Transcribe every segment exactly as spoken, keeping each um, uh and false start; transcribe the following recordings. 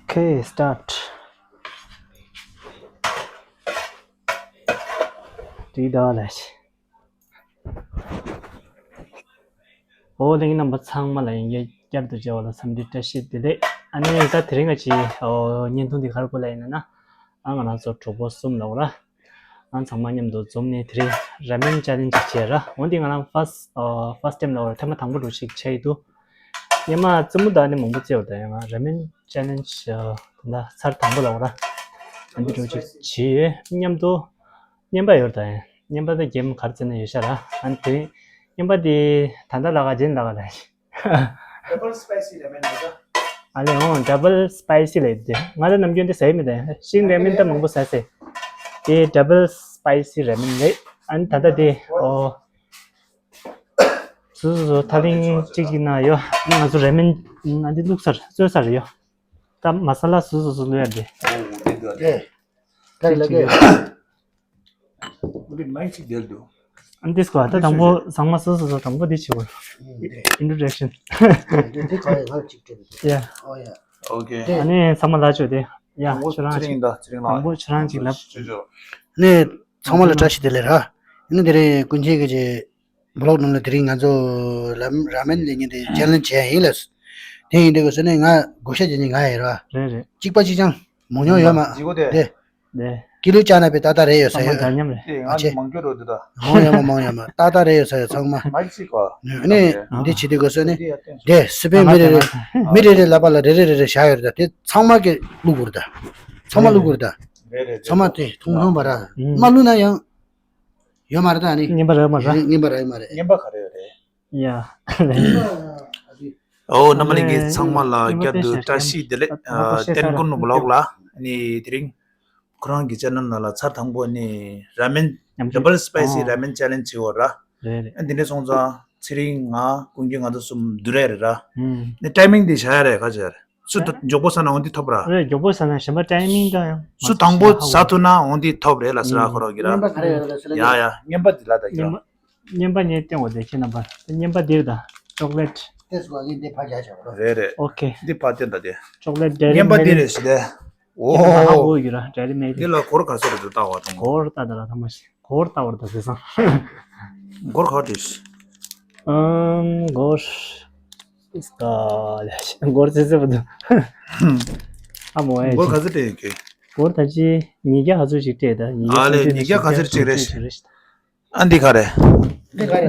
Okay, start. དེ་ད་ལས། ཨོ་ལེ་རྣམ་པ་ཚང་མ་ལ་ཡིན་གྱི་བསྐྱར་དུ་མཇལ་བ་ལ་འཚམས་འདྲི་བཀྲ་ཤིས་བདེ་ལེགས། ཨ་ནི་ད་དེ་རིང་ང་ཅི་ཨོ་བརྙན་ཐུང་འདི་ག་རེ་སྐོར་ལ་ཡིན་ན། ཨ་ང་རང་ཚོ་གྲོགས་པོ་གསུམ་ལ་འོ་ར། ཨང་ཚང་མ་མཉམ་དུ་འཛོམས་ནས་དེ་རིང་ར་མེན་ཅེ་ལེན་ཇི་བྱས་ར། འོན་ཏེ་ང་རང་ཕར་སི་ཨ་ཕར་སི་ཊེམ་ལ་བར་ཐེངས་མ་དང་པོ་འགྲོ་ཞིག་བྱས་ཡོད་དུས། སྔོན་མ་རྩེད་མོ་དང་ནི་མང་པོ་རྩེ་བ་དང་ཡང་ར་མེན་ཅེ་ལེན་ཇི་ད་ལྟ་ཚར་དང་པོ་ལ་བར་ཨ་འདི་འགྲོ་ཞིག་བྱས་ཡོད། མཉམ་དུ་རྔན་པ་ཡོད་དང་རྔན་པ་དང་གེམ་གར་རྩེ་ན་ཡོད་ཤག་ར། ཨ་ནི་དེ་རྔན་པ་དེ་ད་ལྟ་ལ་ག་ཇེན་ལ་ག་ལ། Double spicy ramen ལ་ད། ཨ་ལེ་ཨོ་double spicy ལ་ཡོད་དེ། ང་ད་ནམ་རྒྱུན་དེ་ཟས་མི་དང་ཤིང་ར་མེན་ད་མང་པོ་ཟ་ཟེ། དེ་double spicy ramen ལ། ཨ་ནི་ད་ལྟ་དེ་ཨོ། སོ་སོ་སོ་ཐ་ལིང་གཅིག་གཅིག་ན་ཡོད། ང་ཚོ་ར་མེན་ང་འདི་བླུགས་ཚར་བཙོས་ཚར་ཡོད། ད་མ་ས་ལ་སོ་སོ་སོ་བླུགས་ཡ་དེ། ཨོ་དེ་འདྲ་དེ། ད་ལ་གེ། འདི་མ་ཅིག་དེར་འདུག་ཨ་འདི་སྐོར་ད་དང་པོ་ཚང་མ་སོ་སོ་སོ་དང་པོ་འདི་བྱེད་དགོས། Introduction. འདི་འདི་ག་ཡ་ང་ཅིག་དེ། Yeah. ཨོ་ཡ། ཨོ་ཁེ། ཨ་ནི་ཚང་མ་ལ་ཆོས་དེ། ཡ་ཁྱོད་རང་ཅིག་ཚེ་རིང་དང་ཚེ་རིང་ལགས། དང་པོ་ཁྱོད་རང་ཅིག་ལབ། ཆོས་ཆོས། ནས་ཚང་མ་ལ་བཀྲ་ཤིས་བདེ་ལེགས་ར། ཡིན་ན་དེ་རིང་ཀུན་མཁྱེན་གྱི་ཅིག་བི་ལོག་ནང་ལ་དེ་རིང་ང་ཚོ་ར་ར་མེན་ལས་ཉིན་དེ་ཅེ་ལེན་ཇི་བྱས་ཡིན་ལ། དེ་ཡིན་དུས་ཀྱི་སོ་ནས་ང་བགོ་བཤའ་བྱེད་ཉིན་ང་ཡིན་ར། རེད་རེད། གཅིག་པ་གཅིག་རྐྱང་མོ་ཉོ་ཡོད་མ། ཡི་གོ་དེ། རེད། ཀི་ལོ་བཅའ་ན་པའི་ཏག་ཏག་རེད་ཡོད་ས་ཚང་མ་ཡོད། འདྲ་མཉམ་རེད། དེ་ང་ཚོ་མང་སྐྱོ་རོ་དེ་ད། མང་ཡོད་མ་མང་ཡོད་མ་ཏག་ཏག་རེད་ཡོད་ས་ཡོད་ཚང་མ། མ་གཅིག་གོ། ནི་འདི་བྱེད་དུས་ག་སོ་ནི། དེ་སི་པན་མི་རེ་རེ། མི་རེ་རེ་ལ་པ་ལ་རེ་རེ་རེ་རེ་བཞག་ཡོད་རེད་ད། དེ་ཚང་མ་གི་བླུག་དགོས་རེད་ད། ཚང་མ་བླུག་དགོས་རེད་ད། རེད་རེད། ཚང་མ་དེ་ཐུང་ཐུང་བ་ར། མ་བླུག་ན་ཡང་། ཡོད་མ་རེད་ད་ནི། རྔན་པ་རག་མ་རེད། རྔན་པ་རག་མ་རེད། རྔན་པ་ག་རེ་ཡོད་རེད། ཡ། ཨོ་རྣམ་པ་ལྷན་རྒྱས་ཚང་མ་ལ་བསྐྱར་དུ་བཀྲ་ཤིས་བདེ་ལེགས། ཨ་ཏན་ཀུན་བི་ལོག་ལ་ནི་དེ་རིང་ཁོ་རང་གི་ཅེ་ནལ་ནང་ལ་ཚར་དང་པོ་ནི་ར་མེན་ཌབ་བལ་སི་པའི་སི་ར་མེན་ཅེ་ལེན་ཇི་བྱེད་འོ་ར། རེད་རེད། ཨ་འདི་འདྲ་སོང་ཙང་ཚེ་རིང་ང་ཀུན་མཁྱེན་ང་ཚོ་གསུམ་བསྡུ་རེད་རེད་ར། ནི་ཊའི་མིང་འདི་བཞག་ཡ་རེད་ག་ཅེ་རེད། སུ་མགྱོགས་པོ་ཟ་ན་འོ་འདི་ཐོབ་ར། རེད་མགྱོགས་པོ་ཟ་ན་གཞན་པ་ཊའི་མིང་ད་ཡང་། སུ་དང་པོ་ཟ་ཐུབ་ན་འོ་འདི་ཐོབ་རེད་ལ་ཟེར་ར་ཁོ་རང་གི་ར། རྔན་པ་ག་རེ་ཡོད་རེད་ཟེར་ལ། ཡ་ཡ་རྔན་པ་འདི་ལ་ད་ཡ། རྔན་པ་རྔན་པ་ངས་བསྟན་འོ་དེ་ཁྱེད་རྣམ་པ་རྔན་པ་འདིར་ད་ཅོག་ལེ་ཊི། ཏེས་གོ་ངས་འདི་ཕ་རྒྱ་ཆ་བ་རེད་རེད། ཨོ་ཁེ། འདི་ཕ་བསྟན་ད་དེ། ཅོག་ལེ་ཊི་རྔན་པ་འདི་རེད་ཞི་ལེ། ཨོ། ཁྱེད་རྣམ་པ་ཧ་གོ་ཡོད་ར་ཌེ་ལི་མེ་ཌི། འདི་ལ་སྒོར་ག་ཚོད་རེད་འདུག་ལྟ་བ་དང་། སྒོར་ལྟ་ད་ར་ཐ་མ་ཤི་སྒོར་ལྟ་བར་ད་ཟེར་སང་། སྒོར་ག་དྲིས། ཨམ་སྒོར། ཨིས་ཀ་ལེ་སྒོར་ཙི་ཙི་བ་དུ། ཨ་མོ་ཨེ་སྒོར་ག་ཚོད་སྤྲད་ཡོད་ཀྱི། སྒོར་ད་ཅི་ཉིས་བརྒྱ་ཧ་ཚོད་ཅིག་སྤྲད་ད་ཉིས་བརྒྱ་ཨ་ལེ་ཉིས་བརྒྱ་ག་ཚོད་ཅིག་རེད། ཨ་འདི་ག་རེད།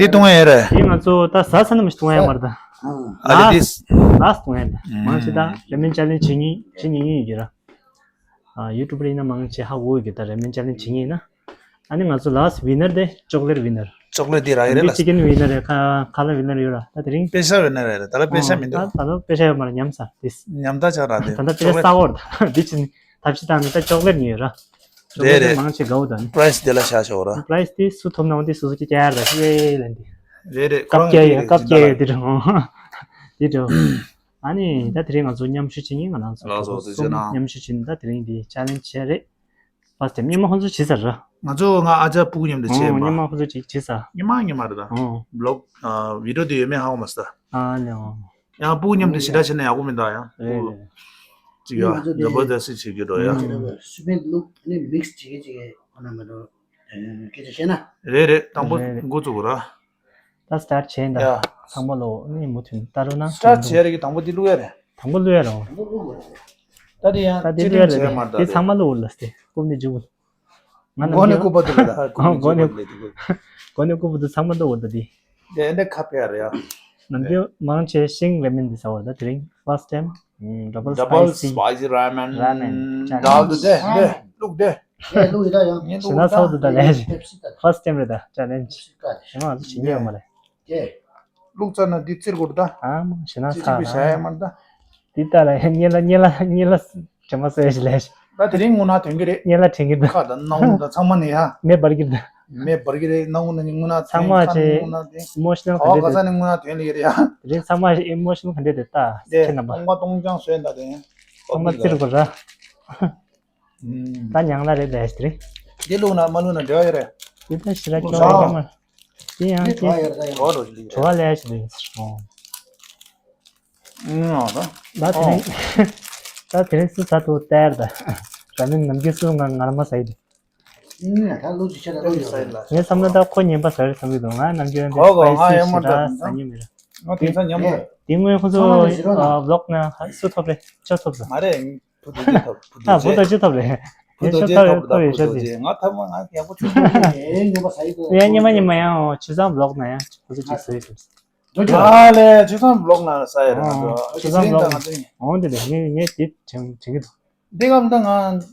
འདི་གཏོང་ཡ་རེད། འདི་ང་ཚོ་ད་ཟ་ས་ནམ་ཞིག་གཏོང་ཡ་མ་རེད་ད། ཨ་ལེ་འདི། ལ་གཏོང་ཡ་ད་མང་ཆེ་ད་ར་མེན་ཅེ་ལེན་ཇི་བྱེད་ཉིན་བྱེད་ཉིན་ཡིན་གྱི་ར། ཨ་ཡུ་ཊུབ་པར་ཡིན་ན་མང་ཆེ་ཧ་གོ་གི་ད་ར་མེན་ཅེ་ལེན་ཇི་བྱེད་ཉིན་ཡིན་ན། ཨ་ནི་ང་ཚོ་ལ་སི་ཝི་ནར་དེ་ཅོག་ལེ་ཊི་ཝི་ནར། ཅོག་ལེ་ཊི་དེ་རག་ཡོད་རེད་ལ། ཅི་ཀེན་ཝི་ནར་རེད་ཁ་ཁ་ལ་ཝི་ནར་ཡོད་ར་ད་དེ་རིང་། པེ་ཤ་ཝི་ནར་རེད་ད་ལ་པེ་ཤ་མི་འདུག་ད་ལ་པེ་ཤ་ཡོད་མ་ར་ཉམས་ས་དེ། ཉམས་ད་ཆགས་ར་དེ། ད་ལ་པེ་ཤ་ས་འོར་ད་དེ་ཅི་ནི་ཐབས་ཤེས་བཏང་ནི་ད་ཅོག་ལེ་ཊི་ཉོས་ར། རེད་རེད། མང་ཆེ་དགའ་བོ་དང་། པ་རའི་སི་དེ་ལ་ཤ་ཤོག་ར། པ་རའི་སི་དེ་སུ་ཐོབ་ན་འོ་དེ་སུ་སུ་ཀྱི་ཀྱ་ཡར་ད་ཤི་ཝེ་ལན་དེ། རེད་རེད། ཁོ་རང་ཀྱ་ཡ་ཀབ་ཀྱ་ཡ་དེ་རུ་དེ་རུ། ཨ་ནི་ད་དེ་རིང་ང་ཚོ་མཉམ་ཞུགས་བྱེད་ཉིན་ང་རང་ཚོ་ལགས་སོ་དེ་ཚོ་ཚོ་ན་མཉམ་ཞུགས་བྱེད་ཉིན་ད་དེ་རིང་དེ་ཅེ་ལེན་ཇི་བྱས་རེད། ཕར་སི་ཊེམ་སྔོན་མ་ཁོང་ཚོ་བྱས་ཚར་ར། ང་ཚོ་ང་ཨ་ཅག་སྤུ་གུ་མཉམ་དུ་བྱས་ཨོ་མ། སྔོན་མ་ཁོང་ཚོ་ཅིག་བྱས་ཚར། སྔོན་མ་སྔོན་མ་རེད་ད། ཨོ། བི་ལོག་ཨ་བི་ཌི་ཡོ་དེ་ཡོད་མེད་ཧ་གོ་མ་སོང་ད། ཨ་ནི་ཨོ། ཡང་སྤུ་གུ་མཉམ་དུ་ཞེ་དྲག་བྱས་ན་ཡག་པོ་མི་འདུག་ཡང་། རེད་རེད། ཅིག་ཡ་ང་ཚོ་དེ་ཛ་བར་དསྟི་བྱེད་རྒྱུ་འགྲོ་ཡ། ང་ཚོ་དེ་སུ་པན་ལུག་ནི་མིག་སི་བྱེད་ཀྱི་བྱེད་ཀྱི་ཁོ་ན་མི་འགྲོ། སྐད་ཆ་བཤད་ན། རེད་རེད་དང་པོ་རེད་རེད། འགོ་བཙུགས་ར། ད་སི་ཊར་ཊི་བྱས་ཡ། ད་ཚང་མ་ལོ་ནི་མུ་མཐུད་ལྟ་རོགས་གནང་། སི་ཊར་ཊི་བྱས་རེད་ཀྱི་དང་པོ་འདི་བླུག་ཡ་རེད། དང་པོ་བླུག་ཡ་རེད། དང་པོ་བླུག་དགོས་རེད། ད་དེ་ཡང་ད་དེ་ཅི་བླུག་ཡ་ཊིང་རེད་བྱས་མ་རེད་ད་དེ་དེ། ཚང་མ་བླུག་འོར་ལ་སྟེ་རྐུབ་ནི་འཇུག་ང་མགོ་ནས་རྐུབ་པ་དེ་ལ་ད་རྐུབ་ནས་མགོ་ནས་འཇུག་པ་དེ་དེ། མགོ་ནས་རྐུབ་པ་དེ་ཚང་མ་བླུག་འོར་ད་དེ། དེ་འདྲ་ཁ་ཕེ་ཡ་རེད་ཡ། ནམ་རྒྱུན་མང་ཆེ་ཤིང་ར་མེན་འདི་ཟ་བར་ད་དེ་རིང་ཕར་སི་ཊེམ་ཌབ་བལ་སི་པའི་སི་ར་མེན། ར་མེན་ཌལ་དུ་དེ་དེ་བླུག་དེ། དེ་བླུག་ཡི་ད་ཡང་། ཞེ་ན་ཚ་བོ་དུ་ད་ལས་ཕར་སི་ཊེམ་རེད་ད་ཅེ་ལེན་ཇི། ཞེ་ན་ང་ཚོ་བྱེད་ཉེ་ཡོད་མ་རེད། དེ་བླུག་ཚར་ན་འདི་བཙིར་དགོས་རེད་ད། ཨ་མ་ཞེ་ན་ཚ་ན། བྱ་ཡ་མ་རེད་ད། འདི་ལྟ་ལ་ཉེ་ལ་ཉེ་ལ་ཉེ་ལ་དྲན་པ་གསོས་ཞིག་ལས་ཞིག་ད་དེ་རིང་དངོས་གནས་ཐོན་གྱི་རེད། ཉེ་ལ་དྲན་གྱི་འདུག་ཁ་དང་སྣ་བུག་དང་ཚང་མ་ནས་ཡ། མེ་འབར་གྱི་འདུག་མེ་འབར་གྱི་རེད། སྣ་བུག་ནས་དངོས་གནས་ཚང་མ་ཐོན་ཁ་ཆེ་དངོས་གནས་དེ། ཨི་མོ་ཤི་ནལ་ག་འདྲ་ག་ས་ནས་དངོས་གནས་ཐོན་ལེ་གི་རེད་ཡ། དེ་རིང་ཚང་མ་ཨི་མོ་ཤི་ནལ་ག་འདྲ་དེ་ལྟ་དེ་ཁྱེད་རྣམ་པ། སྟོང་པ་སྟོང་རྐྱང་བཟོས་ད་དེ། ཚང་མ་བཙིར་དགོས་ར། ད་ཉང་ལ་རེད་ལས་དེ་རིང་། འདི་བླུག་ན་མ་བླུག་ན་འབྲེལ་བ་ཡོད་རེད། འདི་ད་ཞི་ར་སྐྱོ་བ་མ། འདི་ཡང་འདི་ཅི། བྲོ་བ་ལས་ཞི་རེད། ཨང་ད། ད་དེ་རིང་། ད་དེ་རིང་སུ་ཟ་ཐུབ་ལྟ་ཡར་ད། ར་མེན་ནམ་རྒྱུན་སུ་ང་ང་རང་མ་ཟ་ཡི་དེ། ཨུམ། ད་ལོ་གཅིག་ཆ་ད་ལོ་ཡོད་རེད། ངས་བསམ་ན་ད་ཁོ་ངན་པ་ཟ་རེད་བསམ་གྱི་འདུག་ང་ནམ་རྒྱུན་འདི་གོ་གོ་ང་སྤའི་སི་ཡོད་མ་ཞེ་དྲག་རེད། ཟ་མྱོང་མེད་ར། ང་དེང་སང་ཉམས་རེད། དེ་སྔོན་ཁོ་ཚོ་ཚང་མ་ལ་བཞི་རོགས་གནང་། ཨ་བློག་ན་སུ་ཐོབ་རེད། ཅོ་ཐོབ་ཟ། མ་རེད། བུ་རྡོ་རྗེ་ཐོབ། བུ་ཨ་རྡོ་བུ་རྡོ་རྗེ། རྗེ་ཐོབ་རེད། བུ་རྡོ་རྗེ་ཐོབ་རེད། ད་བུ་རྡོ་རྗེ། ང་ཐོབ་མ་ང་ཡག་པོ་བྱུང་། ཨེ་ཉམས་པ་ཟ་ཡི་འདུག་ཡ་ཉི་མ་ཉི་མ་ཡང་ཆུ་ཚང་བློག་ན་ཡང་ཁོ་ཚོ་ཅིག་ཟ་ཡི་འདུག་རྡོ་རྗེ། ཨ་ལས་ཆུ་ཚང་བློག་ན་ས་ཡ་རེད་ང་ཚོ། ཨོ་ཆུ་ཚང་བློག་ན། འོང་དེ་ལས་ངས་ངས་དེ་དྲན་དྲན་གྱི་འདུག་འདི་གམ་ད་ང་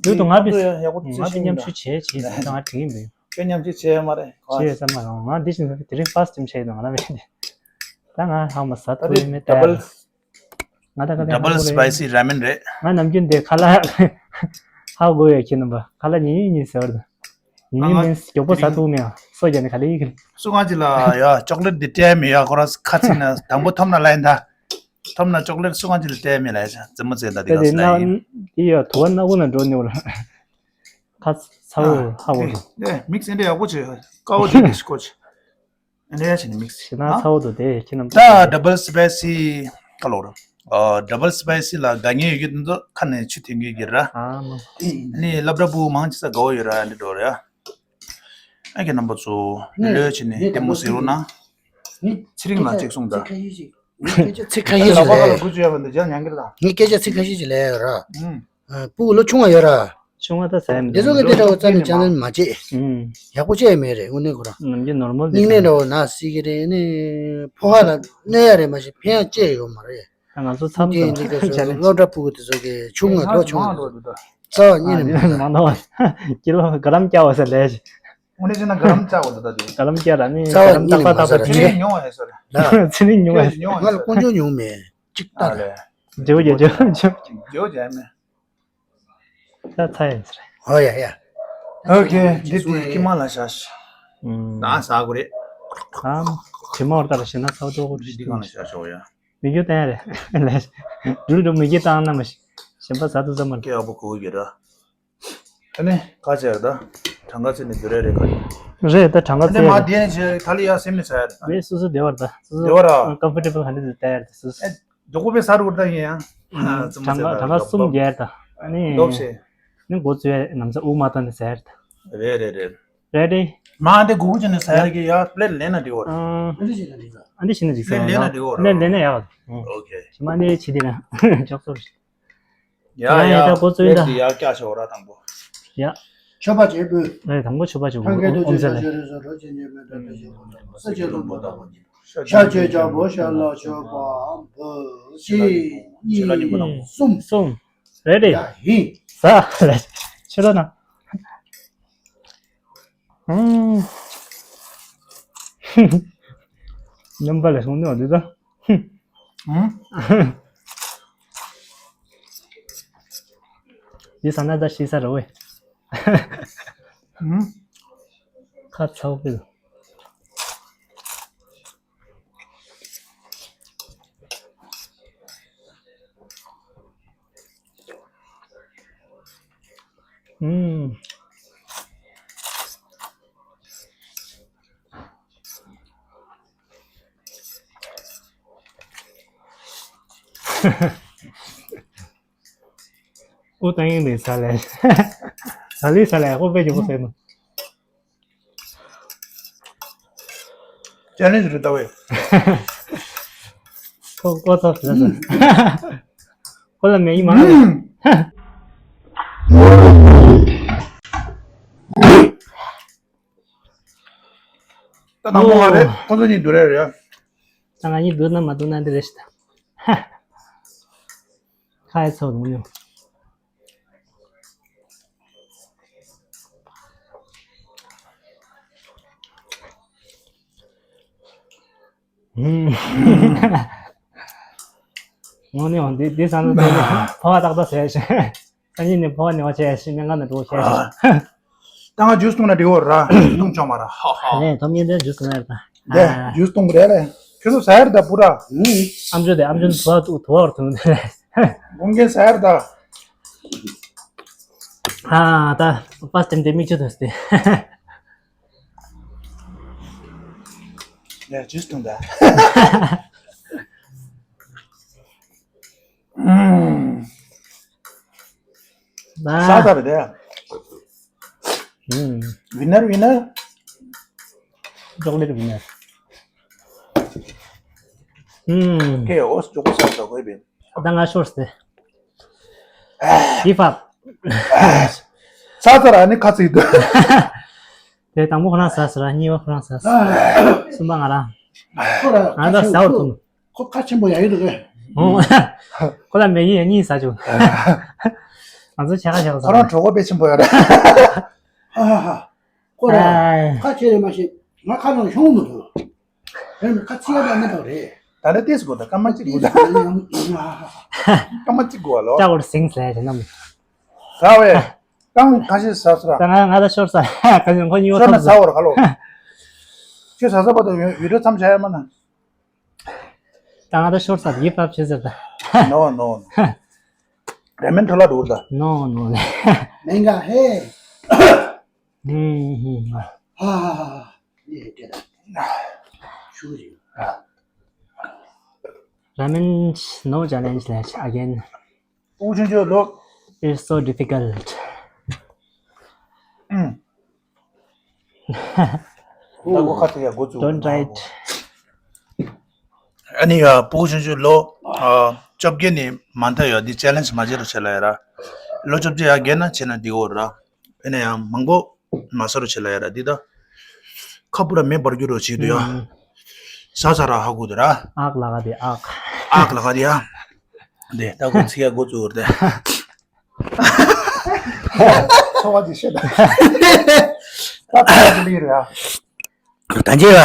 ཡོད་དུ་ང་བི་ང་ཚོ་ཡག་པོ་ང་བི་མཉམ་ཞུགས་བྱས་བྱས་ད་ང་དྲན་གྱི་མི་འདུག་ཁྱོད་མཉམ་ཞུགས་བྱས་མ་རེད་ཁོ། བྱས་ས་མ་རང་ང་འདི་བཞིན་དེ་རིང་ཧྥ་སི་ཊི་ཊེམ་བྱས་ཡོད་ང་རང་མི་ད་ང་ཧ་མ་ཟ་ཐུབ་ཡོད་མེད་ད། ང་ད་ག་ལེ་ཧ་གོ་རེད། ཌབ་བལ་སི་པའི་སི་ར་མེན་རེད། ང་ནམ་རྒྱུན་དེ་ཁ་ལག་ཧ་གོ་ཡོད་ཁྱེད་རྣམ་པ་ཁ་ལག་ཉིན་ཉིན་ཟེར་བར་དུ། ཡིན་ཡིན་མིན་མགྱོགས་པོ་ཟ་ཐུབ་མེད་ཨ། སོ་རྒྱག་ནས་ག་ལེ་ཡིན། སུ་གང་ཅི་ལ་ཡ་ཅོག་ལེ་ཊི་འདི་སྤྲད་མེད་ཡ་ཁོ་ར་ཁ་ཚིག་ན་དང་པོ་ཐོབ་ན་ལ་ཡིན་ད། ཐོབ་ན་ཅོག་ལེ་ཊི་སུ་གང་ཅི་ལ་སྤྲད་མེད་ལ་ཡ་ཅག་རྩེད་མོ་རྩེ་ད་འདི་ག་ས་ན་ཡིན། འདི་ཡ་དུ་བ་སྣ་ཁུག་ན་འགྲོ་ནི་བ་ལ། ཁ་ཚ་བོ་ཧ་བོ་རུ། ཨེ་མིག་སེ་འདྲ་ཡག་པོ་བྱེད་དཀའ་བོ་བྱེད་དེ་ཤི་ཁོ་ཆེ། ཨེ་འདྲ་ཡ་བྱེད་ནི་མིག་སེ་ཞེ་ན་ཚ་བོ་འདུག་དེ་ཁྱེད་རྣམས་ད་ཌབ་བལ་སི་པའི་སི་ཁ་ལོ་ར། ཨ་ཌབ་བལ་སི་པའི་སི་ལ་དགའ་ཉེ་ཡོད་ཀྱི་འདུག་ཁ་ནས་ཆུ་ཐོན་གྱི་གི་ར། ཨ་མ། ནི་སློབ་གྲྭ་བུ་མང་ཆེ་ས་དགའ་བོ་ཡོད་ར་འདི་འགྲོ་ར། ཨ་ཁྱེད་རྣམ་པ་ཚོ་ལོས་བྱེད་ནི་ལྟད་མོ་ཟེར་རོ་ན། ཚེ་རིང་ལ་ཅིག་གསུངས་ད། ཚིག་ཁ་ཤས་ཤིག་ངས་སྐད་ཆ་ཚིག་ཁ་ཤས་ཤིག་ལབ་པ་ལ་ལས། དགུ་བཅུ་ཡོད་པ་འདི་རྒྱ་ཉང་གི་རེད་ད། ངས་སྐད་ཆ་ཚིག་ཁ་ཤས་ཤིག་ལས་ཡོད་ར། ཨུམ། ཨ་སྤུ་གུ་ལོ་ཆུང་བ་ཡོད་ར། ཆུང་བ་ད་ཟ་ཡ་མི་འདུག་སྔོན་ལ་འདི་འདྲ་བོ་རྩ་ནས་ཅང་ནན་མ་བྱེད། ཨུམ། ཡག་པོ་བྱས་མེད་རེད་དངོས་གནས་ཁོ་རང་། ནམ་རྒྱུན་ནོར་མལ་འདི་སྙིང་ནད་འདྲ་བོ་ན་སྲིད་ཀྱི་རེད་ནི། ཕོ་ཁ་ལ་གནོད་ཡ་རེད་མ་གཞི་ཕན་ཡ་ཅི་ཡོད་མ་རེད། ང་ཚོ་མཚམས་དེ་འདི་ག་སོ་སློབ་གྲྭ་སྤུ་གུ་དེ་ཚོ་གི་ཆུང་ང་ལོ་ཆུང་བ་རྩ་བ་ཉིད་ནས་མི་འདུག་ན། ཀི་ལོ་ག་རམ་བརྒྱ་བ་ཟེར་ལས། དངོས་གནས་བྱས་ན་ག་རམ་བཅག་པ་འདུག་ད་དེ། ག་རམ་བརྒྱ་ར་ནི་རྩ་བ་ག་རམ་ཉིད་ནས་མ་ཟེར་ར་ཚེ་རིང་ཉུང་བ་ཡིན་ས་རེད། ཚེ་རིང་ཉུང་བ་ཡིན་ས་རེད། ང་ལ་དཀོན་མཆོག་ཉུང་མེད་ཅིག་ལྟ་རེད། རྗེ་བོ་རྗེ་བོ་རྗེ་བོ་རྗེ་བོ་རྗེ་མེད། ད་ཚ་ཡིན་ས་རེད། ཨོ་ཡ་ཡ། ཨོ་ཁེ། འདི་དེ་ཀི་མ་ལ་ཤ་ཤ། ཨུམ། ད་ཟ་དགོས་རེད། ཨམ། དྲི་མ་བར་ལྟར་ཞེ་ན་ཚ་བོ་ཏོག་གོ་འདི་ཀི་མ་ལ་ཤ་ཤ་ཡ། མི་རྒྱུ་བསྟན་རེད། ལས། འགྲུལ་འགྲོ་མི་རྒྱུ་བཏང་ན་མ་ཤི། གཞན་པ་ཟ་ཐུབ་ས་མ་རེད། ཀེ་ཨ་པོ་གོ་གི་ར། ཨ་ནི་ཁ་ཆེར་ད། གྲངས་ཀ་ཚད་ནི་འདི་རེད་རེད་ཁ་ཆེར། རེད་ད་གྲངས་ཀ་ཨ་ནི་མ་ཚད་རེད། དེ་ནི་ཆེ་ཐ་ལི་ཡ་སེམས་ནི་ཚ་ཡ་རེད། མི་སུ་སུ་བདེ་བར་ད་སུ་སུ་བདེ་བར་ཨ། ཀམ་ཕོར་ཊེ་བལ་ག་འདྲ་ཟེར་ལྟ་ཡ་རེད་སུ་སུ། ཨེ་རྡོག་པོ་པའི་ས་རུ་ད་ཡིན་ཡང་ཨ་ཙམ་གྲངས་ཀ་ཚད་གྲངས་ཀ་གསུམ་བརྒྱད་ད་ཨ་ནི། ལྡོག་ཆེ། ནི་འགོ་བཙུགས་ཡ་ནམ་ཚ་དབུགས་མ་བཏང་ནི་ཚ་ཡ་རེད་ད། རེད་རེད་རེད། རེད་དེ། མ་འདི་གུ་གུ་ཅན་ནི་ས་ཡ་གི་ཡ་པླེ་ལེན་ན་འགྲིག་བར། ཨ་འདི་བྱས་ན་འགྲིག་ས། ཨ་འདི་བྱས་ན་འགྲིག་ས། པླེ་ལེན་ན་འགྲིག་བར། པླེ་ལེན་ན་ཡག་པ། ཨོ་ཁེ། ཞི་མ་འདི་བྱས་དེ་ན་ཅོག་ཙོ་རེད། ཡ་ཡ་ཡ། ད་གོ་ཚོད་ད། ཡ་ཡ་ཀྱ་ཤོ་ར་དང་པོ། ཡ། མཆོད་པ་བྱེད་དགོས། རེད་དང་པོ་མཆོད་པ་བྱེད་དགོས། ཨོམ་ཟེར་ལེ། ཤ་བཅད་ལུང་པོ་དང་པོ། ཤ་བཅད་ལུང་པོ་དང་པོ། ཤ་ལ་མཆོད་པ་འབུལ། གཅིག་གཉིས་གསུམ། གསུམ། རེད་དེ། ཡ་ཧི། ས་ལེ། ཆུ་རོ་ན། ཨང་། རྣམ་པ་ལས་སོང་ནས་འདི་ད། ཨང་། འདི་ས་ན་ད་ཤི་ས་རེད་ཝེ། ཨང་། ཁ་ཚ་བོ་ཕིལ། ཨུམ། ཨུ་ཏང་ཡིན་ནི་ས་ལེ། ས་ལི་ས་ལེ་ཨོ་པེ་ཇོ་ཀོ་སེ་ནོ། ཅ་ལེན་ཇི་རེད་ལྟ་བས། ཁོ་ཁོ་ཚོ་ཟེར་ཟེར། ཁོ་ལ་མེ་ཡི་མ་རེད། ད་དང་པོ་ང་རེད། ཁོ་ཚོ་གཉིས་སྡུག་རེད་རེད། ད་ང་གཉིས་སྡུག་ན་མ་སྡུག་ན་འདི་རེད་ཤི་ད། ཁ་ཡ་ཚོ་ལུང་ཉོ། ངོ་ནས་འོང་འདི་འདི་བསམ་བློ་བཏང་ནས་ཕོ་བ་ཏག་ཏག་ཟས་ཤིང་། སང་ཉིན་ནས་ཕོ་བ་ནས་བ་བྱས་ཤིང་སྨན་ཁང་ནས་འགྲོ་བྱས་ཤིང་། ད་ང་ཇུས་བཏུང་ན་འགྲིག་གོ་ར། ཇུས་བཏུང་ཆོག་མ་ར་ཧ་ཧ། ནས་ཐོབ་ཉིན་དེ་ཇུས་བཏུང་ཡར་ད། དེ་ཇུས་བཏུང་རེད་ལེ། ཁྱོད་ཚོ་ཟ་ཡར་ད་བུ་ར། ཨམ་ཅོག་དེ་ཨམ་ཅོག་དུ་བ་དུ་བ་བར་དུ་ནས། དགོང་དགོང་ཟ་ཡར་ད། ཧ་ད་ཕ་སི་ཊེམ་དེ་མིག་ཆུ་ཐོན་སྟེ། ཡ་ཇུས་བཏུང་ད། ཨུམ། ཟ་ས་རེད་དེ། ཨུམ། ཝི་ནར་ཝི་ནར། ཅོག་ལེ་ཊི་ཝི་ནར། ཨུམ། ཁེ་ཨོ་ཅོག་པོ་ཟ་ས་གོ་བས། ད་ང་ཤོར་སྟེ། གིབ་ཨབ། ཟ་ས་ར་ནི་ཁ་ཚིག་དུ། དེ་དང་པོ་ཁོ་རང་ཟ་ས་ར། གཉིས་པ་ཁོ་རང་ཟ་ས། གསུམ་པ་ང་རང་། ཁོ་ར་ང་ད་ཟ་བར་ཐུབ། ཁོ་ཁ་ཆེན་པོ་ཡ་ཡོད་འདུག་གས། ཁོ་ལ་མེ་གི་ཡ་གཉིས་ཟ་བཅུག་ང་ཚོ་ཆ་ཁ་ཆ་ཁ་ཟ། ཁོ་རང་གྲོད་ཁོག་དཔེ་ཆེན་པོ་ཡོད་རེད། ཨ་ཧ་ཧ། ཁོ་ར་ཨ། ཁ་ཆེ་རེད་མ་ཤེས། ང་ཁ་ནང་ཤོང་མི་ཐུབ། དེ་ནི་ཁ་ཚིག་ཡ་ད་མི་ཐུབ་རེད། ད་ནི་ཏིས་དགོས་ད་སྐར་མ་གཅིག་དགོས་ད། སྐར་མ་གཅིག་དགོས་ལོ། ལྕགས་འོར་སིང་ཟེར་དེ་རྣམས། ཟ་བས། རྐང་ཁ་ཤས་ཟ་ས་ར། ད་ང་ང་ད་ཤོར་ས། ཁ་ཤས་ཁོ་གཉིས་པ་ཤོར་ན་ཐོབ་ཟ་བར་ཁ་ལོ། ཁྱོད་ཟ་ས་བར་དུ་ཡོད་ཡོད་རེད་མཚམས་བྱ་ཡ་མ་ན། ད་ང་ད་ཤོར་ས་གིབ་ཨབ་བྱེད་ཟེར་ད། ནོ་ནོ་ནོ། ར་མེན་འཕྲོ་བརླག་འགྲོ་ད། ནོ་ནོ་ནོ། མེན་ག་ཧེ། ཧ་ཧ་ཧ་ཧ། ཧ་ཧ་ཧ་ཧ། ཡེ་དེ་ད། ཤུ་རི། Ramen, no challenge left again. ཨུ་ཆུང་ཆུང་ལོ། It's so difficult. ཨུམ། ད་གོ་ཁ་ཐུག་ཡ་འགོ་བཙུགས། Don't try it. ཨ་ནི་ཡ་ཕྲུ་གུ་ཆུང་ཆུང་ལོ་ཨ་བཅོ་བརྒྱད་ནས་མ་མཐའ་ཡོད་འདི་ཅེ་ལེན་ཇི་མ་བྱེད་རོགས་བྱེད་ལ་ཡ་ར། ལོ་བཅོ་བརྒྱད་ཡ་བརྒལ་ན་བྱེད་ན་འགྲིག་གོ་ར། ཨ་ནི་ཡ་མང་པོ་མ་ཟ་རོགས་བྱེད་ལ་ཡ་ར་འདི་ད། ཁ་སྤུ་ར་མེ་འབར་རྒྱུ་རོགས་བྱེད་དུ་ཡ། ཟ་ཟ་ར་ཧ་གོ་དུ་ར། ཨག་ལ་ག་དེ་ཨག་ཨག་ལ་ག་དེ་ཡ། དེ་ད་གོ་ཚིག་ཡ་འགོ་བཙུགས་ར་དེ། ཚོ་བ་དེ་ཤེས་ད། ད་ད་དེ་ལི་རེད་ཨ། ད་རྗེས་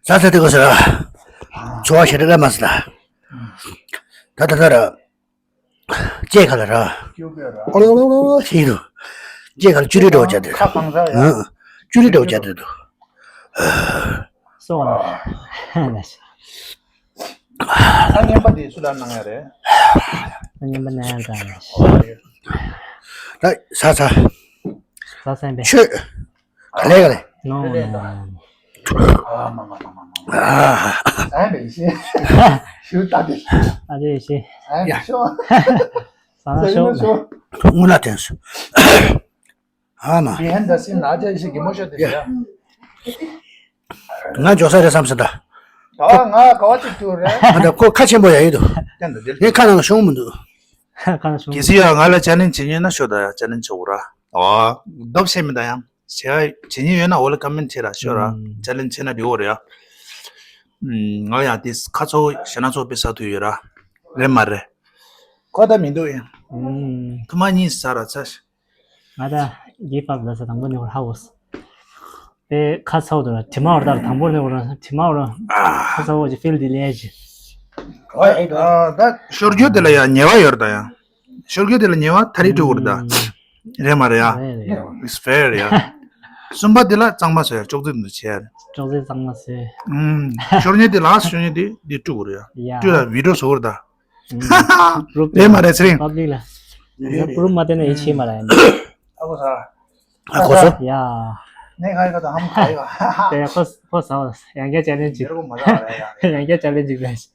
ལ། ས་ས་དེ་གོ་ས་ར། ཚོ་བ་ཤེས་ད་ལ་མ་ས་ད། ད་ད་ད་ར། ལྕེ་ཁ་ལ་ར། ཨོ་ལོ་ལོ་ལོ་ལོ་ཤེས་དུ། ལྕེ་ཁ་ལ་ཅུ་རི་འགྲོ་བྱ་དེ། ཁ་གང་ས་ཡ། ཨ། ཅུ་རི་འགྲོ་བྱ་དེ་དུ། སོ་ལ། ཨ་ངན་པ་དེ་སུ་ལ་གནང་ཡ་རེད། ཨ་ངན་པ་གནང་ཡ་རེད། ད་ས་ས། ས་ས་ཡིན་པས། ཆོས། ག་ལེ་ག་ལེ། ནོ་ནོ་ནོ། ཨ་མ་མ་མ་མ་མ། ཨ་ཧ། ས་ཡིན་པས་ཤེས། ཞུ་ད་དེ། ཨ་ཅེ་ཤེས། ས་ཡིན་པས་ཤོ། ས་ན་ཤོ། དངུལ་ལ་བརྟེན་སོ། ཨ་མ། ཡི་ཧན་ད་སིན་ན་ཅེ་ཤེས་གི་མོ་ཤོ་དེ་ཡ། ང་འཇོག་ས་རེད་བསམ་སོང་ད། ད་ང་ག་བ་ཅིག་ཐུག་རེད། ང་ད་ཁོ་ཁ་ཆེན་པོ་ཡ་ཡིན་དུ། ངས་ཁ་ནང་ཤོང་མི་འདུག་ཁ་ནང་ཤོང་། གལ་སྲིད་ཡ་ང་ལ་ཅེ་ལེན་ཇི་བྱེད་ཉན་ན་ཤོད་ད་ཡ། ཅེ་ལེན་ཇི་བྱེད་འོ་ར། ཨོ། རྡོབ་བཤད་མི་ད་ཡང་། བྱེད་བྱེད་ཉན་ཡོད་ན་འོ་ལ་ཀ་མེན་བྱེད་ར་ཤོད་ར། ཅེ་ལེན་ཇི་བྱེད་ན་འགྲིག་འོ་རེད་ཡ། ང་ཡང་དེ་ཁ་ཚོ་ཞེ་ན་ཚོ་དཔེ་ས་ཐུག་ཡོད་ར། རེད་མ་རེད། ཁོ་ད་མི་འདུག་ཡ། ཐུ་མ་གཉིས་ས་ར་ཚ། ང་ད་གིབ་ཨབ་ལ་ས་དང་པོ་ནས་བར་ཧ་འོ་ས། དེ་ཁ་ཚ་བོ་དང་དྲི་མ་བར་དར་དང་པོ་ནས་བར་དྲི་མ་བར་ཁ་ཚ་བོ་ཅི་ཕིལ་དི་ལེ་ཅི། ཨ་ད་ཤོར་རྒྱུ་དེ་ལ་ཡ་ཉེ་བ་ཡོད་ད་ཡ། ཤོར་རྒྱུ་དེ་ལ་ཉེ་བ་ཐ་རི་ཀྲུ་གུར་ད། རེད་མ་རེད་ཡ། རེད་རེད། It's fair ཡ། གསུམ་པ་དེ་ལ་གཙང་མ་བཟོ་ཡ་ཅོག་ཙེ་མི་འདུག་བྱས་ཡ། ཅོག་ཙེ་གཙང་མ་བཟོས། ཤོར་ཉེ་དེ་ལ་ཤོར་ཉེ་དེ་དེ་ཀྲུ་གུར་ཡ། ཡ། ཀྲུ་ལ་བི་ཌིའོ་བཟོ་གུར་ད། རེད་མ་རེད་ཚེ་རིང་། པབ་ལིག་ལ། ཡ་པུ་རུབ་མ་བསྟན་ན་ཡིན་ཆེ་མ་ར་ཡིན། ཨ་གོ་ས། ཨ་གོ་ས། ཡ། ནས་ང་ཡི་ག་ད་ཧམ་ཁ་ཡི་བ། དེ་ཁོ་ཁོ་ས་བ་ཡང་བསྐྱར་ཅེ་ལེན་ཇི། མེར་གོ་མ་ཟ་བ་ཡ། ཡང་བསྐྱར་ཅེ་ལེན་ཇི་བས།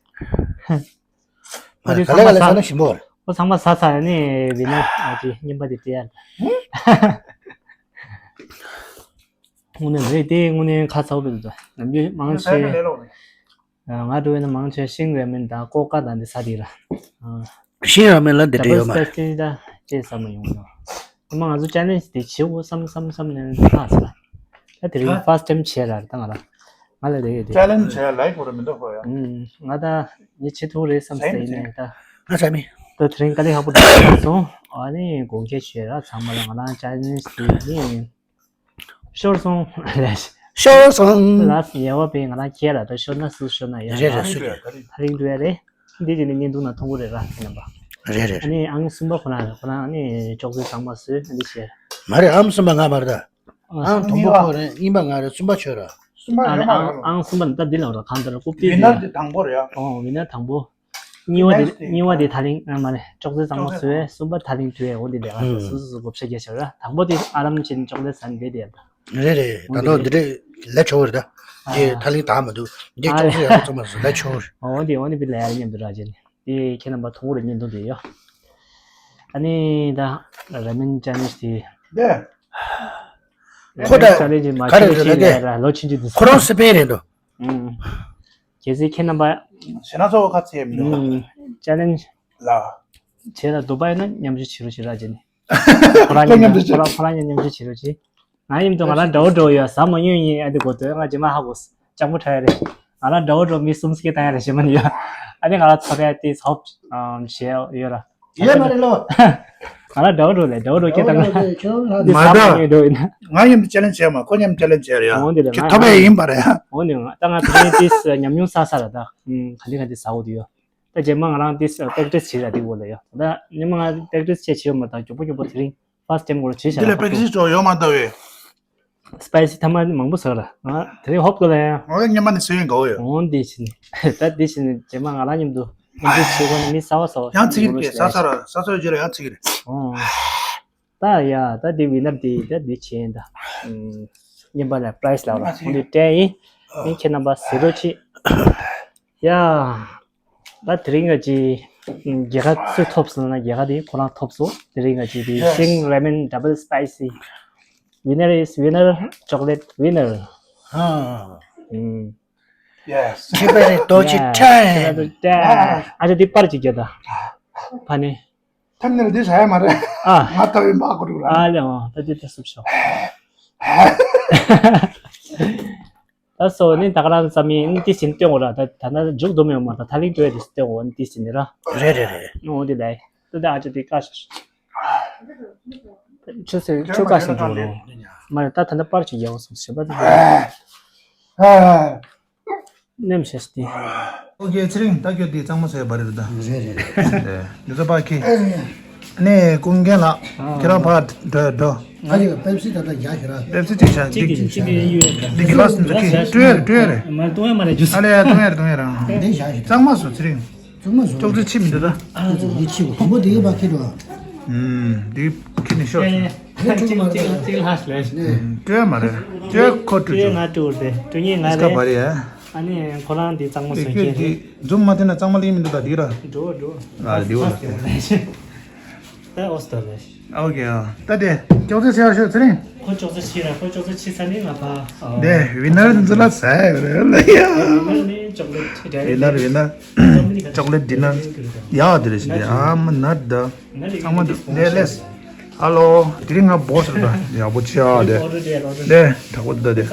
མ་རེད་ག་ལེ་ག་ལེ་ས་ན་ཞིམ་པོ་རེད། ཁོ་ཚང་མ་ཟ་ཚར་ནས་བི་ན་ཨ་ཅེ་རྔན་པ་དེ་སྤྲད་ཡ། དངོས་གནས་རེད་དེ་དངོས་གནས་ཁ་ཚ་བོ་བི་འདུག་ད་ནམ་རྒྱུན་མང་ཆེ། ང་འགྲོ་ཡིན་ན་མང་ཆེ་ཤིང་ར་མེན་དང་ཀོ་ཀ་དང་འདི་ཟ་དེ་ར། ཤིང་ར་མེན་ལ་འདི་འདྲ་ཡོད་མ་རེད། ད་ཅེ་ཟ་མ་ཡོང་ནོ། ཨ་མ་ང་ཚོ་ཅེ་ལེན་ཇི་དེ་བྱེད་དགོས་བསམ་བསམ་བསམ་ནས་ལྷག་ས། ད་དེ་རིང་ཧ། ཕར་སི་ཊེམ་བྱས་ར་ད་ང་ར། ང་ལ་རེ་ཡོད་དེ། ཅེ་ལེན་ཇི་བྱས་ལའིག་བོ་ར་མི་འདུག་གོ་ཡ། ང་ད་ཉི་ཆེ་ཐུག་རེད་བསམ་ས་ཡིན་ནས་ད། ང་ཟ་མི། ད་དེ་རིང་དཀའ་ལས་ཁག་པོ་འདུག་སོང་། ཨ་ནི་དགོངས་འགལ་བྱས་ར་ཚང་མ་ལ་ང་རང་ཅེ་ལེན་ཇི་དེ་ཡིན། ཤོར་སོང་། ལས། ཤོར་སོང་། ལས་ཉེ་བ་པས་ང་རང་ཁྱེད་ལ་ད་ཤོར་ན་སུ་ཤོར་ན་ཡ་རེད་རེད་སུ་རེད། ད་རིང་འགྲོ་ཡ་རེད། འདི་ཅི་ནི་བརྙན་ཐུང་ན་མཐོང་གི་རེད་ར་ཁྱེད་རྣམ་པ། རེད་རེད། ཨ་ནི་ཨང་གསུམ་པ་ཁོ་རང་རེད་ཁོ་རང་ཨ་ནི་ཅོག་ཙེ་གཙང་མ་བཟོས་ཨ་འདི་བྱས། མ་རེད་ཨང་གསུམ་པ་ང་མ་རེད་ད། ཨང་དང་པོ་ཁོ་རེད་གཉིས་པ་ང་རེད་གསུམ་པ་ཁྱོད་ར། གསུམ་པ་ཨ་ཡོད་ནི་མ་ཨང་རེད། ཨང་གསུམ་པ་ནི་ད་འདི་ལ་ར་གང་ལྟར་རྐུབ་སྟེགས་ཝི་ནར་རེད། དེ་དང་པོ་རེད་ཨ། ཨོ་ཝི་ནར་དང་པོ། གཉིས་པ་དེ་next thing གཉིས་པ་དེ་ད་ལིང་ཨ་མ་རེད་ཅོག་ཙེ་གཙང་མ་བཟོས་གསུམ་པ་ད་ལིང་དུས་འོ་དེ་ལས་ཨ་ཧུམ། སོ་སོ་སོ་བགོ་བཤའ་རྒྱག་བྱ་ར་དང་པོ་དེ་ཨ་རམ་ཅན་ཅོག་ཙེ་ཟ་ནི་དེ་དེ་ཡ། རེད་རེད་ད་དོ་འདི་འདྲས་ལས་ཆོག་རེད་ད། འདི་ད་ལིང་དག་མ་འདུག་འདི་ཨ་ཅོག་ཙེ་ཡག་པོ་ཚང་མ་བཟོས་ལས་ཆོག་རེད། འོ་དེ་འོ་ནི་བི་ལ་ཡ་མཉམ་དུ་ར་ཅན་དེ་ཁྱེད་རྣམ་པ་མཐོང་གི་རེད་བརྙན་ཐུང་དེ་ཡོ། ཨ་ནི་ད་ར་མེན་ཅ་ལེན་ཇི་དེ། ཁོ་ད་ཅ་ལེན་ཇི་མ་ག་རེ་ཁྱེད་རེད་ལ་ཀྱི་ལོ་ཆུང་ཆུང་དེ་ཁོ་རང་སི་པན་རེད་འདུག་ཨུམ། གལ་སྲིད་ཁྱེད་རྣམ་པ་ཞེ་ན་ཚོ་ཁ་ཚེ་མི་འདུག་ཨུམ། ཅ་ལེན་ཇི་ལ་བྱས་ལ་དུ་བྷའི་ན་མཉམ་ཞུགས་བྱེད་རོགས་བྱེད་ར་བྱས་ནས། ཁོ་རང་ཁོ་མཉམ་ཉིད་དུ་ཁོ་རང་ཁོ་རང་ཉིད་མཉམ་ཞུགས་བྱེད་རོགས་བྱེད། ང་ཡིན་དུ་ང་རང་འདྲ་བོ་འགྲོ་ཡོད་ཟ་མ་ཡོང་ཡིན་ཨ་འདི་གོ་དོན་ང་རྗེས་མ་ཧ་གོ་སྐྱག་མོ་ཁྲ་ཡ་རེད། ང་རང་འདྲ་བོ་འགྲོ་མི་གསུམ་སྐད་བཏང་ཡ་རེད་ཞེ་མ་ནི་ཡོད། ཨ་ནི་ང་རང་ཚོ་པའི་དེ་ཚོབ་བྱས་ཡོད་ར། ཡེ་མ་རེད་ལོ། ང་རང་འདྲ་བོ་འགྲོ་ལས་འདྲ་བོ་འགྲོ་སྐད་བཏང་ང་འདི་ཟ་མ་ཡོང་འགྲོ་ཡིན། ང་ཡིན་དུ་ཅ་ལེན་ཇི་བྱས་མ་ཁོ་མཉམ་ཅ་ལེན་ཇི་བྱས་རེད་ཡ། འོང་འདི་ལ་ཁྱེད་ཐོབ་པའི་ཡིན་པ་རེད་ཡ། འོང་འདི་ང་ད་ང་དེ་རིང་དེ་ཉམས་མྱོང་བསགས་ས་ར་ད། ག་འདི་ག་འདི་ཟ་འོ་དུ་ཡོད། ད་རྗེས་མ་ང་རང་དེ་པེག་ཊི་སི་བྱེད་ར་དེ་འོ་ལ་ཡོད་ད། ཉི་མ་ང་པེག་ཊི་སི་བྱེད་བྱེད་ཡོད་མ་ད་མགྱོགས་པོ་མགྱོགས་པོ་དེ་རིང་ཕར་སི་ཊེམ་གོ་ལ་བྱེད་བྱ་འདི་ལ་པེག་ཊི་སི་ཅོ་ཡོད་མ་ད་བས། སི་པའི་སི་ཐ་མ་མང་པོ་ཟ་ར། ང་དེ་རིང་ཧོབ་གོ་ལ་ཡང་། ང་ཉི་མ་ནས་ཟ་ཡོད་དགའ་བོ་ཡོད། འོང་འདི་བྱེད་ནི་ད་འདི་བྱེད་ནི་རྗེས་མ་ང་རང་མཉམ་དུ་མཉམ་དུ་བྱེད་དགོས་ནི་མི་ཟ་བ་ཟ་བ་ཡང་ཚིག་རེད་ཟ་ས་ར་ཟ་ས་ཡོད་རྒྱུ་ལ་ཡང་ཚིག་རེད། འོང་། ད་ཡ་ད་འདི་ཝི་ནར་འདི་ད་འདི་བྱེད་ཡིན་ད། ཨུམ། རྙིང་པ་ལ་པ་རའི་སི་ལབ་ར་འོང་འདི་སྤྲད་ཡིན། ཨིན་ཁྱེད་རྣམ་པ་ཟེར་རོགས་གྱིས། ཡ། ད་དེ་རིང་ག་ཅི། རྒྱལ་ཁ་སུ་ཐོབ་སོང་ན་རྒྱལ་ཁ་དེ་ཁོ་རང་ཐོབ་སོང་དེ་རིང་ག་ཅི་དེ་ཤིང་ར་མེན་ཌབ་བལ་སི་པའི་སི། Winner is winner, chocolate winner. ཨུམ། Yes. Keep it dodgy time. ཨ་ཅག་འདི་པར་ཅིག་རྒྱག་ད། ཕ་ནི། ཐམ་ནེལ་འདི་ཟ་ཡ་མ་རེད། ཨ། ང་ལྟ་བུའི་མ་གོ་འགྲོ་ར། ཨ་ལེ་འོ་ད་འདི་ད་སུབ་ཤོག་ད་སོ་ནི་ད་ག་རང་བསམ་ཡིན་འདི་ཟིན་སྟོན་འོ་ར་ད་ད་ན་མཇུག་སྡོམ་ཡོང་མ་ད་ད་ལིང་ཏོ་ཡ་འདི་སྟོན་འོ་འདི་ཟིན་ནི་ར། རེད་རེད་རེད། ནོ་འདི་ལ་ད་ད་ཨ་ཅག་འདི་ཀ་ཤ་ཤ། ཆུ་ཚོད་ཆུ་ཀ་ཤ་འགྲོ་རོ། མ་རེད་ད་ད་ད་པར་ཅིག་རྒྱག་སོང་ཞེས་པ་ད། ནེམ་ཤེས་ཏེ། ཨོ་ཀེ་ཚེ་རིང་ད་ཁྱོད་འདི་གཙང་མ་བཟོས་པ་རེད་ད། རེད་རེད་རེད། འདི་ཚོ་པ་ཁྱི། ནས་ཀུན་མཁྱེན་ལགས་ཁྱེད་རང་ཕར་འགྲོ་འགྲོ། ང་ཅིག་པེབ་སི་ད་ལྟ་རྒྱག་ཁྱེད་རང་། པེབ་སི་ཅིག་བྱ་གཅིག་འདི་གཅིག་གཅིག་གི་ཡོད་ད། འདི་གི་ལགས་འདི་ཁྱི་སྤྲོད་ཡ་རེད་སྤྲོད་ཡ་རེད། མ་གཏོང་ཡ་མ་རེད་ཇུས། ཨ་ལས་ཡ་གཏོང་ཡ་རེད་གཏོང་ཡ་རེད། འདི་བཞག་ཤིག་གཙང་མ་བཟོ་ཚེ་རིང་། གཙང་མ་བཟོ། ཅོག་ཙེ་ཕྱི་མི་འདུག་ད། ཨ་ཙི་ཡིད་ཆེས་གོ་དང་པོ་འདི་གི་བ་ཁྱི་འགྲོ། ཨུམ་འདི་ཁྱི་ནི་ཤོར་སོང་། འདི་གཅིག་གཅིག་གཅིག་ལྷག་ལས། སྤྲོད་མ་རེད། སྤྲོད་ཁོ་སྤྲོད་ང་སྤྲོད་དེ་སྤྲོད་ཉེ་ང་རེད། ཨ་ནི་ཁོ་རང་འདི་གཙང་མ་བཟོ་མཁན་རེད། འཛུམ་མ་བསྟན་ན་གཙང་མ་ལེན་མི་འདུག་ད་འདི་ར། འགྲོ་འགྲོ། ཨ་འདི་འོ་ལ། ད་ཨོ་སྟོ་རེད། ཨོ་ཀེ་ཨ། ད་དེ་ཅོག་ཙེ་ཆེ་བ་ཤོད་ཚེ་རིང་། ཁོ་ཅོག་ཙེ་ཆེ་ར་ཁོ་ཅོག་ཙེ་ཆེ་ས་ནི་ང་ཕ། དེ་ཝི་ནར་འཛུལ་ལ་ཟ་ཡ་རེད་ལ་ཡ། ཝི་ནར་ནི་ཅོག་ལེ་ཊི་ཌི་ནར་ཝི་ནར། ཅོག་ལེ་ཊི་ཌི་ནར། ཡ་དེ་རེད་ཞིག་དེ་ཨ་མ་ནར་ད། ཚང་མ་འདུག་ལེ་ལེ། ཧ་ལོ། དེ་རིང་ང་བོ་སི་རེད་ད། ཡག་པོ་ཆེ་ཨ་དེ། ལེ་དྲག་པོ་འདུག་ད་དེ།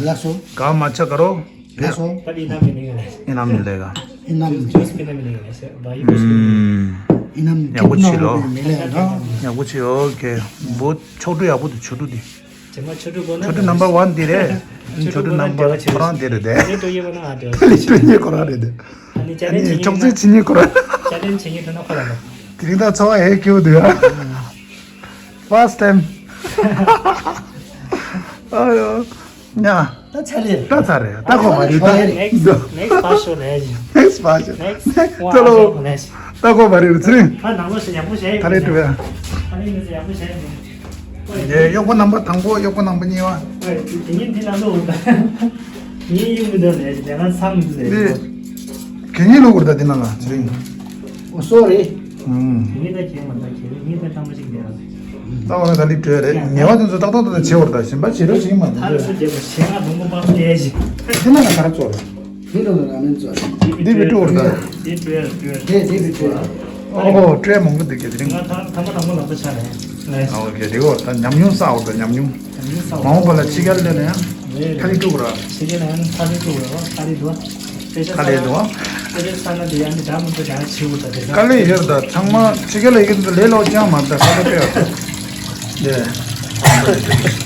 ལགས་སོ། ག་མ་ཆ་ག་རོ། ལགས་སོ། ཨེ་ནམ་ལེ་ག་ཨེ་ནམ་ལེ་ག་ཨེ་ནམ་ཡག་པོ་ཆེ་ལོ། ཡག་པོ་ཆེ་ཨོ་ཁེ། བོ་ཆོག་ཏུ་ཡག་པོ་འདུག་ཆོག་ཏུ་དེ། ཆོག་ཏུ་ནམ་བར་ཝན་དེ་རེད། ཆོག་ཏུ་ནམ་བར་ཁོ་རང་དེ་རེད་དེ། ལི་ཏུ་ཉེ་ཁོ་རང་རེད་དེ། ཨ་ནི་ཅོག་ཙེ་ཕྱི་ཉེ་ཁོ་རང་། དེ་རིང་ད་ཚོ་བ་ཧེ་ཁྱེའུ་དུ་ཡ། First time. ཨ་ཡོ། ཉ། ད་ཚ་ལེ། ད་ཚ་རེད། ད་ཁོ་མ་རེད་ད། Next, next version. Next version. Next. ད་ཁོ་མ་རེད་ཚེ་རིང་། ད་ནང་ལོགས་ཤིག་ཡག་པོ་བྱས་ཡོད། ད་རེད་འགྲོ་ཡ། ད་རེད་ཡག་པོ་བྱས་ཡོད། ངའི་གཡོག་པོ་རྣམ་པ་དང་པོ་གཡོག་པོ་རྣམ་པ་གཉིས་པ། ངའི་ཡུམ་མི་འདུག་ལས་ལས་ང་ཚང་མི་འདུག་ལས། གད་སྙིགས་བླུགས་དགོས་རེད་ད་འདི་ནང་ལ་ཚེ་རིང་། Oh, sorry. ངས་ད་ཁྱེད་མ་ད་ཁྱེད་ངས་ད་ཐང་མ་ཞིག་ལས་ར། ད་འོ་ན་ད་ལིབ་བྲོས་རེད། ཉེ་བ་དེ་ཚོ་ཏག་ཏག་ཏག་ཏག་བྱེད་བར་ད་གཞན་པ་བྱེད་རོགས་བྱེད་ཀྱི་མ་འདུག་ཨ་ལ་སུ་རྒྱབ་པ་ཞེ་ང་སྡོང་པོ་པང་ལས་ཞིག་དེ་ན་ལ་ག་ར་བཙོ་ར། དེ་ལ་ལ་ར་མེན་བཙོ་ར། འདི་བི་ཀྲུ་བར་ད། དེ་བྲོས་ར་བྲོས་ར། དེ་དེ་བི་ཀྲུ་ར། ཨོ་ཧོ་བྲོས་མང་པོ་འདུག་གི་དེ་རིང་། ང་ཐང་ཐང་མ་དང་པོ་ལག་པ་ཆག་རེད། ཨོ་ཁེ་དེ་གོ་ད་ཉམས་མྱོང་བསགས་བར་ད་ཉམས་མྱོང་། མ་འོངས་པ་ལ་ཕྱི་རྒྱལ་སླེབས་ན་ཡང་ཁ་ལི་དཀྲུག་ར། ཕྱི་རྒྱལ་ལ་ཡང་ཁ་ལི་དཀྲུག་ར་ཁ་ལི་དུ། ཁ་ལི་དུ། ཁ་ལི་ས་ན་དེ་ཡང་འདི་འདྲ་མི་འདྲ་འདྲ་ཆེ་བོ་ད་དེ་ཁ་ལི་ཡོད་ད་ཚང་མ་ཕྱི་རྒྱལ་ལ་ཡིན་ད་ལས་ལོ་ཅང་མ་ད་ས་ད་པེ་ཡོད་ད།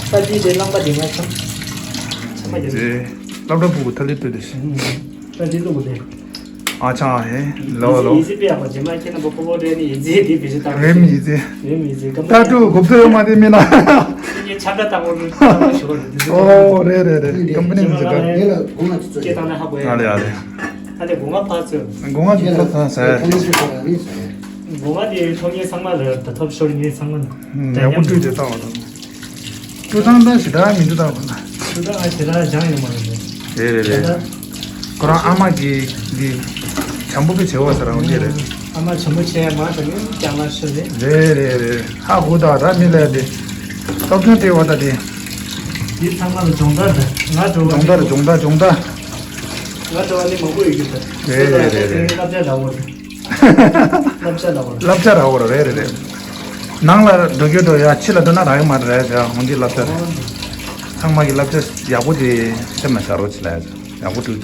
ས་དེ་དེ་རླངས་པ་དེ་མ་ཚང་ཚང་མ་དེ། སློབ་གྲྭ་ཕྲུ་གུ་ཐ་ལི་ཏུ་དེ་ཤི། ས་དེ་ལུག་དེ། ཨ་ཅང་ཧེ། ལོ་ལོ། ཡི་ཟི་པེ་ཡག་པོ་རྗེས་མ་ཁྱེད་རྣམ་པ་ཕོ་བོ་རེ་ནི་ཡི་ཟི་དེ་བེད་སྤྱོད་བཏང་རེམ་ཡི་ཟི། རེམ་ཡི་ཟི་ཀམ་ཏ་ཏུ་གོབ་ཏུ་ཡོད་མ་དེ་མིན་ན། ཁྱེད་ཆབ་ད་བཏང་བོ་བཏང་བོ་ཞུ་བ་རེད་དེ། ཨོ་རེད་རེད་རེད། ཀམ་པ་ནི་མི་ཟི་ཀ་ལ་ལ་སྐྱེ་བཏང་ན་ཧ་གོ་ཡ། ཡ་ལེ་ཡ་ལེ། ཨ་ལེ་སྒོ་ང་ཕར་ཚོས། སྒོ་ང་ཚོས་ཚོ་ཚང་ཟེར། སྒོ་ང་དེ་ཐོབ་ངེས་ཚང་མ་ལ་ད་ཐོབ་ཤོར་ངེས་ཚང་མ་ཡག་པོ་བཀྲུས་ཏེ་བཏང་བ་དང་། ཀྲུ་ཐང་ད་ཞེ་དྲག་མི་འདུག་ད་ཁོ་ན། ཀྲུ་ཐང་ང་ཞེ་དྲག་སྦྱང་ཡོད་མ་རེད། རེད་རེད་རེད། ད་ཁོ་རང་ཨ་མ་གི་གི་བྱམས་པོ་གི་བྱེད་པ་ཟེར་རང་གི་རེད། ཨ་མ་བྱམས་པོ་ཆེ་མ་དང་ནི་ཀྱང་ལ་ཤོད་རེད། རེད་རེད་རེད། ཧ་གོ་ད་ར་མི་ལས་དེ། སྟོབས་ཆུང་སྤྲེལ་བ་ད་དེ། འདི་ཚང་མ་ལ་སྦྱོང་བརྡར་དང་ང་འགྲོ་སྦྱོང་བརྡར་སྦྱོང་བརྡར་སྦྱོང་བརྡར། ང་འགྲོ་བ་ནི་མང་པོ་ཡོད་རྒྱུ་ད། རེད་རེད་རེད་རེད། བསླབ་བྱ་འདྲ་བོ་རེད། བསླབ་བྱ་འདྲ་བོ་རེད། བསླབ་བྱ་འདྲ་བོ་རེད་རེད་རེད། ནང་ལ་འགྲོ་རྒྱུ་འགྲོ་ཡ་ཕྱི་ལ་འགྲོ་ན་རག་གི་མ་རེད་ཡ་འོན་ཏེ་བསླབ་བྱ་རེད། ཚང་མ་གི་བསླབ་བྱ་ཡག་པོ་དེ་སེམས་ལ་བཞག་རོགས་བྱེད་ལ་ཡ། ཡག་པོ་འདུག་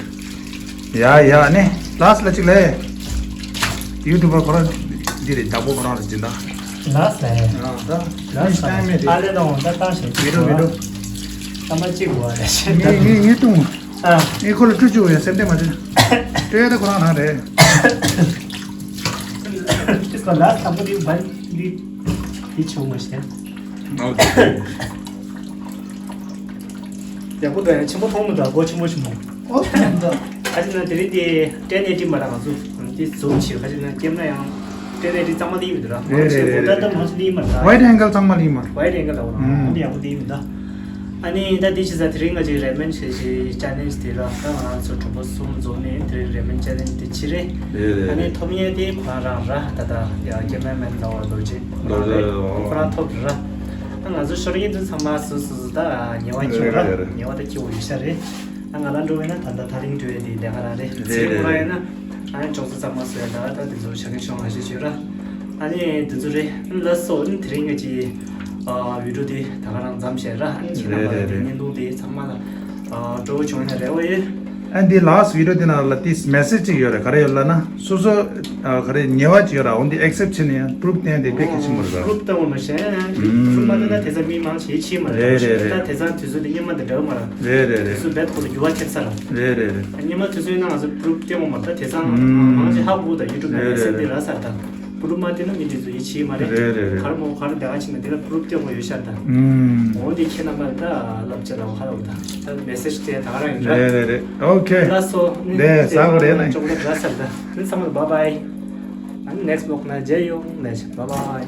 ཡ་ཡ་ནི་ལགས་ལ་གཅིག་ལས། ཡུ་ཊུབ་པར་ཁོ་རང་འདི་རེད། བདག་པོ་ཁོ་རང་རེད་སྦྱིན་བདག་ལགས་སེ། ཨ་ད་ལགས་སེ། ཨ་ལས་དང་འོང་ད་བཏང་ཞིག་མི་འགྲོ་མི་འགྲོ། ཨ་མ་གཅིག་བ་ལས་ཤེས་ངས་ངས་ངས་བཏུང་། ཨ་ངས་ཁོ་ལ་སྤྲོད་བཅུག་ཡ་སེམས་ཁྲལ་མ་བྱེད། སྤྲོད་ཡ་ད་ཁོ་རང་རང་རེད། ཁྱེད་ཚོ་ལགས་དང་པོ་འདི་བ་འདི་འདི་བྱུང་མ་ཤེས། ཨོ་ཁེ། ཡག་པོ་འདུག་ཡང་ཆེན་པོ་མཐོང་མི་འདུག་སྒོ་ཆེན་པོ་ཆེན་པོ། ཨོ་ཐོན་འདུག་ཁ་ཅིག་ན་དེ་རིང་དེ་སྐྲན་ནད་སྐྲིན་པ་ར་ང་ཚོ་དེ་ཛུམ་བྱེད་ཁ་ཅིག་ན་སྐྱེམ་ན་ཡང་སྐྲན་ནད་སྐྲིན་གཙང་མ་ལི་མི་འདུག་ར། རེད་རེད་རེད་རེད། མང་ཆེ་ལི་མ་ར། ཝའི་ཌི་ཨེང་གལ་གཙང་མ་ལི་མ་ར། ཝའི་ཌི་ཨེང་གལ་ལ་འོ་ར། ཨུམ། འདི་ཡག་པོ་དེ་མི་འདུག་ཨ་ནི་ད་དེ་བྱས་ཙང་དེ་རིང་ང་ཚོའི་རེ་མན་བྱས་ཅི་ཅ་ལེན་ཇི་དེ་ར། ད་ང་ཚོ་གྲོགས་པོ་གསུམ་འཛོམས་ནས་དེ་རིང་རེ་མན་ཅ་ལེན་ཇི་དེ་བྱེད་རེད། རེད་རེད། ཨ་ནི་ཐོབ་མཁན་དེ་ཁོ་རང་རང་ར། ད་ད་ཡ་ཀེམ་ར་མེན་ལ་འོ་རྡོ་རྗེ་ཁོ་རང་རེད། རྡོ་རྗེ་ཁོ་རང་ཐོབ་ར། ད་ང་ཚོ་ཤོར་མཁན་དེ་ཚང་མ་སུ་སུ་སུ་ད་ཉེ་བ་ཁྱེད་ར། རེད་རེད་རེད། ཉེ་བ་ད་ཁྱེད་འོ་ཡོད་ཤ་རེད། ད་ང་རང་འགྲོ་བས་ན་ད་ད་ད་རིང་འགྲོ་ཡས་དེ་ལས་ཀ་ར་རེད། རེད་ཚེ་རེད་ཁོ་རང་རེད། ཡིན་ན་ཨ་ནི་ཅོག་ཙེ་གཙང་མ་བཟོས་ད་ད་དེ་ཚོ་བྱ་མཁན་ཤོང་ང་ཞེས་བྱོས་ར། ཨ་ནི་དེ་ཚོ་རེད། ལགས་སོ། ཨ་ནི་དེ་རིང་ང་ཅི་ཨ་བི་ཌིའོ་དེ་ད་ག་རང་མཚམས་བཞག་ར། ཨ་ནི་ཁྱེད་རྣམ་པ་ལ་རེད་དེ་རེད་རེད། བརྙན་ཐུང་དེ་ཚང་མ་ལ་ཨ་སྤྲོ་བོ་བྱུང་ན་རེ་བ་ཡོད། ཨ་འདི་ལཱསི་ཊི་བི་ཌིའོ་འདི་ནང་ལ་ཏིས་མེ་སེ་ཇི་ཅིག་ཡོད་རེད། ག་རེ་ཡོད་ལབ་ན་སོ་སོ་ཨ་ག་རེ་ཉེ་བ་ཅིག་ཡོད་ར། འོ་འདི་ཨེག་སེབ་ཊི་བྱས་ནས་ཡང་པུ་རུབ་བསྟན་དེ་དཔེ་གལ་ཆེན་པོ་རེད་ར། པུ་རུབ་བསྟན་འོ་མ་ཤེས་ཨ་པུ་རུབ་མ་བསྟན་ན་དེ་ཚང་མི་མང་ཆེ་ཤེས་མ་རེད། རེད་རེད་རེད། ད་དེ་ཚང་དུས་ཚོད་དེ་སྔོན་མ་དང་འདྲ་བ་མ་རེད། རེད་རེད་རེད། དུས་ཚོད་རྦད་ཁོ་ཚོ་འགྱུར་བ་ཐེབས་ས་རེད། རེད་རེད་རེད། སྔོན་མ་དུས་ཚོད་ཡིན་ན་ང་ཚོ་པུ་རུབ་བསྟན་འོ་མ་རེད། ད་དེ་ཚང་མང་ཆེ་ཧ་གོ་ད་ཡུ་ཊུབ་ནང་ལ་སེམས་དེ་ར་ས་རེད་ད། པུ་རུབ་མ་བསྟན་ན་མི་དེ་ཚོ་ཡིད་ཆེས་མ་རེད། རེད་རེད་རེད། གར་མོ་གར་དེ་ག་ཕྱིན་ན་དེ་ལ་པུ་རུབ་སྟོན་དགོས་ཡོད་ཤར་དང་། ཨུམ། འོ་འདི་ཁྱེད་རྣམ་པ་ད་བསླབ་བྱ་ལ་ཧ་ལབ་དང་ད་མེ་སེ་ཇི་དེ་ད་ག་རང་ཡིན་ར། རེད་རེད་རེད། ཨོ་ཁེ། ལགས་སོ། ནི་དེ་ཟ་དགོས་རེད་ན། ཅོག་ལེ་འདྲ་ཟེར་ད། ནི་ཚང་མ་ལ་བཱའི་བཱའི། ཨ་ནི་ནེག་སི་ཊི་ཝི་ལོག་ན་མཇལ་ཡོང་ལས་བྱ། བཱའི་བཱའི།